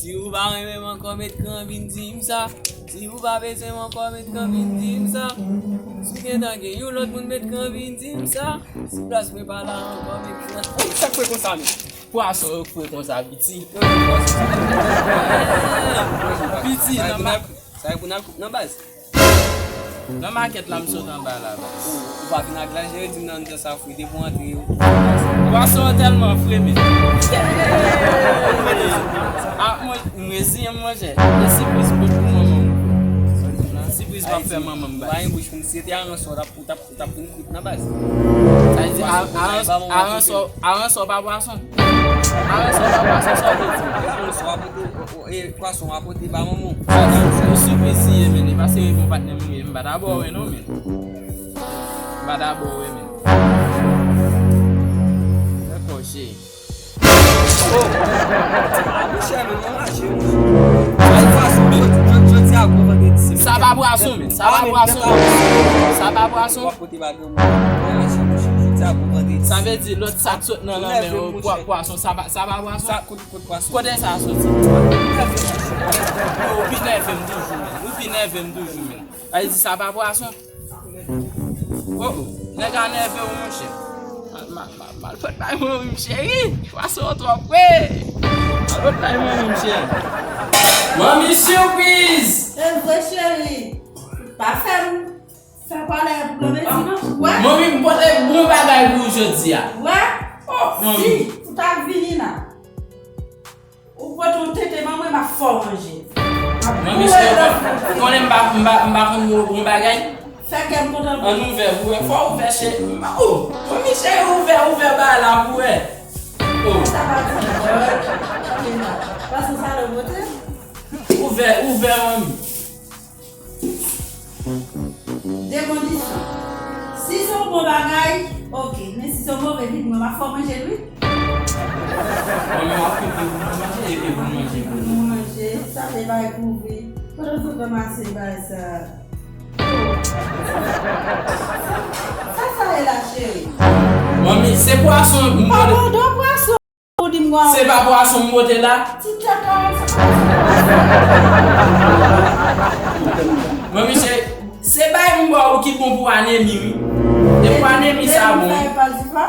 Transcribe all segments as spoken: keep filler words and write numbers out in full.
Si ou pa renmen m ankò, met kran vin di m sa. Si ou pa bezwen m ankò, met kran vin di m sa. Si w gentan gen yon lòt moun, met kran vin di m sa. Si plas mwen pa la ankò, met kran. Sa k fre konsa menm? Pwason yo k fre konsa, piti. Piti, nan ba- Sa e pou n al koup nan baz. Nan makèt la, m sot anba la, baz. Ou pa fin ak laj, yo di m nan anndan sa fre, depi w antre yo. Pwason an tèlman fre, men. Ah, mwen, m reziyen m, monchè. E sipriz pou, pou manman m. Sipriz m ap fè manman m, baz. Pa gen bouch moun, si se te aransò, t ap, t ap, t ap vin koup nan baz. Sa vle di, a- aransò, aransò pa pwason. Aransò pa pwason, sa w vle di? Aransò a pote, o- o- e pwason a pote ba manman w. Ou sipriz si ye, men, e paske e bon patnè m ye, m pa ta ba w wè non, men. M pa ta ba w wè, men. Dakò, cheri. Oh! Monchè, men mwen raje, monchè. Sa e pwason, jodi, jodi, jodi a gwo vandredi, se. Sa pa pwason, men. Sa pa pwason. Sa pa pwason. Kote bagay ou manje, monchè, jodi a gwo vandredi. Sa vle di lòt sa k sot nan lanmè yo, pwa- pwason, sa pa, sa pa pwason? Sa, kot, kot pwason? Kote sa soti? Ou pi nève m toujou, men. Ou pi nève m toujou, men. Sa vle di sa pa pwason? Oh, oh. Nèg la nève w, monchè. Mal, mal, mal, mal fèt bay manmi m, cheri. Pwason an twò vre. Mal fèt bay manmi m, cheri. Manmi sipriz! E vre, cheri. Pa fè m Sa pa lè pou granmesi non. Wè. Manmi, m pote bon bagay pou ou jodi a. Wè. Oh, manmi. Si ou ta vini la, ou pote yon tete ban mwen, m ap fè w manje. Manmi, cheri, ou konnen m pa, m pa, m pa konn bon bagay. Fè kè m kontan pou ou. Ann ouvè pou wè. Fò w ouvè, cheri. Oh, manmi, cheri, ouvè, ouvè bagay la pou wè. Oh. Sa pa di. Paske sa lè w pote. Ouvè, ouvè, manmi. De kondisyon. Si se yon bon bagay, oke. Men si se yon move, vin mwen, m ap fè w manje l, wi. Mwen menm ap fè pou nou manje, epi pou nou manje. Pou nou manje, sa se bagay pou vi. Pandan se tann mase bagay sa. Sa, sa ye la, cheri? Manmi, se pwason, m... Abandon pwason. Ou di m wa. Se pa pwason m pote la? Ti tèt an, se pa pwason. Manmi, se, se bay m ba ou ki bon pou anemi, wi. E pou anemi sa bon. Sa e pa diva?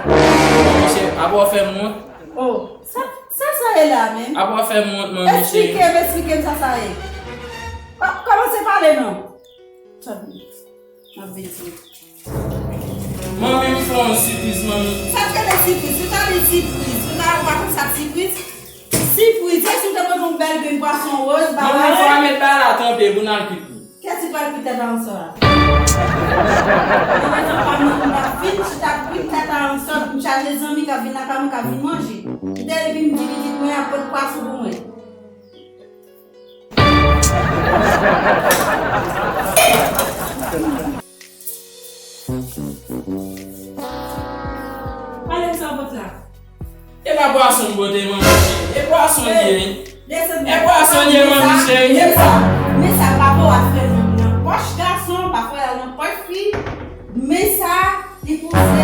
Manmi, se, apa w fè m wont? Oh, sa, sa, sa e la menm? Apa w fè m wont, manmi cheri? Eksplike m, eksplike m sa, sa e. Kò-, kòmanse pale non. Tande. M ap vin di. Manmi, m fè yon sipriz, manmi. Sa k rele sipriz? Ou ta di sipriz. Ou ta, ou pa konn sa k sipriz? Sipriz, e si w te pote yon bèl grenn pwason woz, ba... Manmi, fò a met bagay la kanpe pou n al kuit li. Kiyès ki pral kuit tèt aransò a? Nan mezon pa m nan, m ap vin chita kuit tèt aransò, m chaje zanmi k ap vin lakay mwen, k ap vin manje. M te di, m di pitit mwen ap pot pwason pou mwen. Pale m sa w pot la. E pa pwason m pote, manmi cheri. E pwason l ye, wi. E pwason l ye, manmi cheri. Men sa, men sa, papa w ap fè zanmi nan pòch gason, pafwa y al nan pòch fi. Men sa, li pouse